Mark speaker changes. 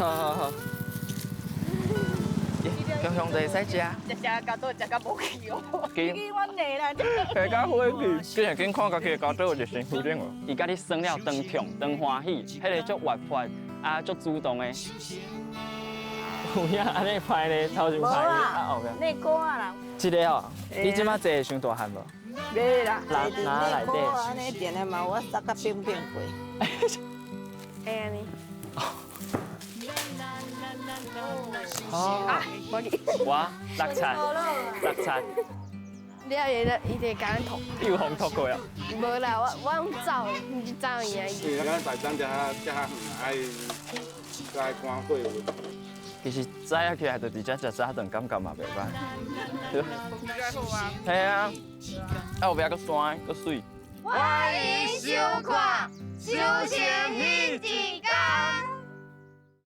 Speaker 1: 好好好。雄雄就會使食。
Speaker 2: 食食到倒食到無去哦。
Speaker 1: 緊
Speaker 2: 阮的啦。
Speaker 1: 下較火去，竟然緊看家己的跤倒有一身膚頂哦。
Speaker 3: 伊佮你耍了當痛當歡喜，彼个足活潑啊，足主動的。有影按呢歹咧，頭就歹啊後壁。
Speaker 2: 內褲啦。
Speaker 3: 這个哦，你這馬坐會傷大漢無？
Speaker 2: 袂啦，
Speaker 3: 哪哪內底？
Speaker 2: 按呢電的嘛，我塞甲冰冰過。
Speaker 4: 會按呢。
Speaker 3: 哦，我六七六七。
Speaker 4: 了伊就伊就共阮吐。
Speaker 3: 你有予𪜶吐過啊？
Speaker 4: 無啦，我攏走，毋是走伊啊。
Speaker 5: 因為咱台中遮遮較遠，愛愛趕貨運。
Speaker 1: 其實早起來就佇遮食早頓，感覺嘛袂歹。對。係啊，啊後壁閣山閣媠。
Speaker 6: 歡迎收看《修仙戲一家》。